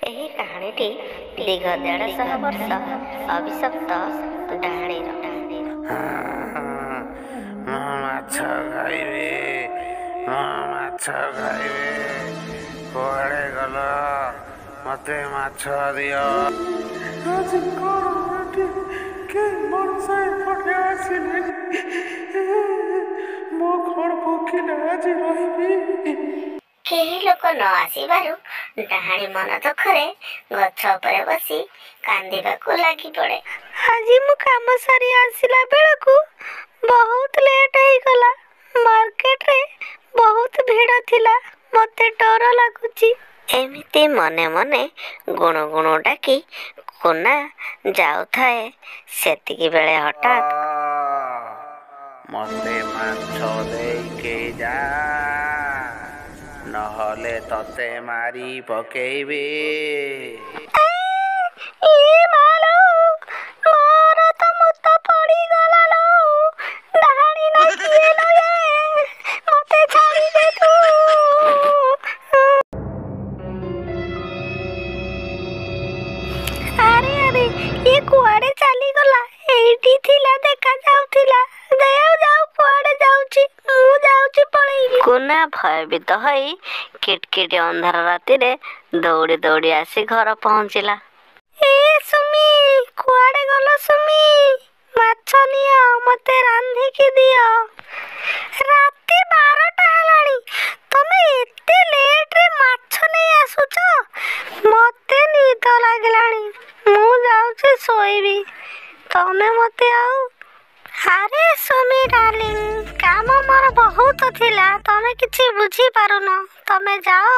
ଏହି କାହାଣୀଟି ଦୀର୍ଘ 150 ବର୍ଷ ଅଭିଶପ୍ତ ଡାହାଣୀର। ମୁଁ ମାଛ ଖାଇବି, ମୁଁ ମାଛ ଖାଇବି। କୁଆଡ଼େ ଗଲ? ମତେ ମାଛ ଦିଅ। ଆଜି କଣ ଏଠି କେହି ମଣିଷ ଏପଟେ ଆସିଲେନି? ମୁଁ କଣ ଭୋକିଲା ଆଜି ରହିବି? କେହି ଲୋକ ନ ଆସିବାରୁ ଡାହାଣୀ ମନ ଦୁଃଖରେ ଗଛ ଉପରେ ବସି କାନ୍ଦିବାକୁ ଲାଗି ପଡ଼େ। ଆଜି ମୁଁ କାମ ସାରି ଆସିଲା ବେଳକୁ ବହୁତ ଲେଟ୍ ହେଇଗଲା। ମାର୍କେଟରେ ବହୁତ ଭିଡ଼ ଥିଲା, ମତେ ଡର ଲାଗୁଛି। ଏମିତି ମନେ ମନେ ଗୁଣୁ ଗୁଣୁ ଡାକି କୁନା ଯାଉଥାଏ, ସେତିକି ବେଳେ ହଠାତ୍ ମତେ ମାଛ ଦେଇକି ଯା, ନହେଲେ ତତେ ମାରି ପକେଇବି। ଏ ମାଲୋ, ମୋର ତ ମୁତ ପଡ଼ିଗଲା ଲୋ। ଡାହାଣୀ ନା କିଏ ଲୋ ଏ? ମତେ ଛାଡ଼ିଦେ ତୁ। ଆରେ ଆରେ, ଇଏ କୁଆଡ଼େ ଚାଲିଗଲା? ଏଇଠି ଥିଲା, ଦେଖା ଯାଉଥିଲା। ଯାଉ ଯାଉ, କୁଆଡ଼େ ଯାଉଛି? ମୁଁ ଯାଉଛି ପଳେଇବି। କୁନା ଭୟଭୀତ ହୋଇ କିଟକିଟି ଅନ୍ଧାର ରାତିରେ ଦୌଡ଼ି ଦୌଡ଼ି ଆସି ଘର ପହଞ୍ଚିଲା। ଏ ସୁମି, କୁଆଡ଼େ ଗଲ ସୁମି? ମାଛ ନିଅ, ମତେ ରାନ୍ଧିକି ଦିଅ। ରାତି 12ଟା ହେଲାଣି, ତମେ ଏତେ ଲେଟରେ ମାଛ ନେଇ ଆସୁଛ? ମତେ ନିଦ ଲାଗିଲାଣି, ମୁଁ ଯାଉଛି ଶୋଇବି। ତମେ ମତେ ଆଉ। ଆରେ ସୁମି ଡାର୍ଲିଂ, କାମ ମୋର ବହୁତ ଥିଲା, ତମେ କିଛି ବୁଝିପାରୁନ। ତମେ ଯାଅ,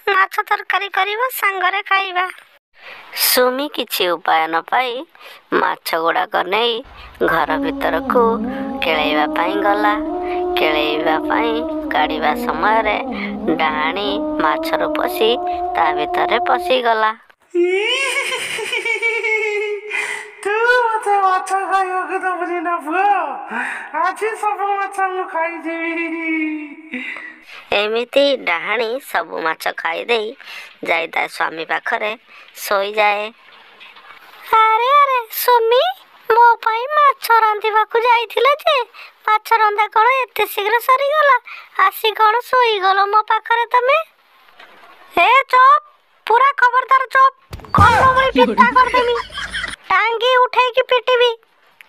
ମାଛ ତରକାରୀ କରିବ, ସାଙ୍ଗରେ ଖାଇବା। ସୁମି କିଛି ଉପାୟ ନ ପାଇ ମାଛ ଗୁଡ଼ାକ ନେଇ ଘର ଭିତରକୁ କେଳେଇବା ପାଇଁ ଗଲା। କେଳେଇବା ପାଇଁ କାଢ଼ିବା ସମୟରେ ଡାହାଣୀ ମାଛରୁ ପଶି ତା ଭିତରେ ପଶିଗଲା। ତୁ ମତେ ମାଛ ଖାଇବାକୁ ଦବୁନି ନା ପୁଅ? ଆଜି ସବୁ ମାଛ ମୁଁ ଖାଇଯିବି। ଏମିତି ଡାହାଣୀ ସବୁ ମାଛ ଖାଇଦେଇ ଯାଇ ତା ସ୍ୱାମୀ ପାଖରେ ଶୋଇଯାଏ। ଆରେ ଆରେ ସୁମି, ମୋ ପାଇଁ ମାଛ ରାନ୍ଧିବାକୁ ଯାଇଥିଲ ଯେ, ମାଛ ରନ୍ଧା କଣ ଏତେ ଶୀଘ୍ର ସରିଗଲା? ଆସି କଣ ଶୋଇଗଲ ମୋ ପାଖରେ ତମେ? ଏ ଚୁପ୍, ପୁରା ଖବରଦାର ଚୁପ୍, କର୍ଣ୍ଣ ଭଳି ପିତା କରିଦେମି, ଟାଙ୍ଗି ଉଠେଇକି ପିଟିବି।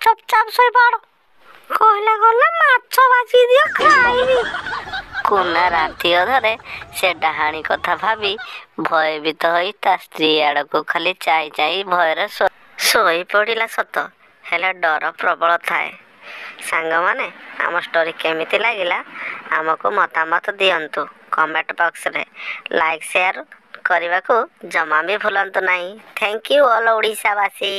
ଚୁପଚାପ ଶୋଇପଡ଼। କହିଲା ଗଲା ମାଛ ଭାଜି ଦିଅ ଖାଇବି। କୁନା ରାତି ଅଧରେ ସେ ଡାହାଣୀ କଥା ଭାବି ଭୟଭୀତ ହୋଇ ତା ସ୍ତ୍ରୀ ଆଡ଼କୁ ଖାଲି ଚାହିଁ ଚାହିଁ ଭୟରେ ଶୋଇ ପଡ଼ିଲା ସତ, ହେଲେ ଡର ପ୍ରବଳ ଥାଏ। ସାଙ୍ଗମାନେ, ଆମ ଷ୍ଟୋରି କେମିତି ଲାଗିଲା ଆମକୁ ମତାମତ ଦିଅନ୍ତୁ କମେଣ୍ଟ ବକ୍ସରେ। ଲାଇକ୍ ସେୟାର କରିବାକୁ ଜମା ବି ଭୁଲନ୍ତୁ ନାହିଁ। Thank you all ଓଡ଼ିଶାବାସୀ।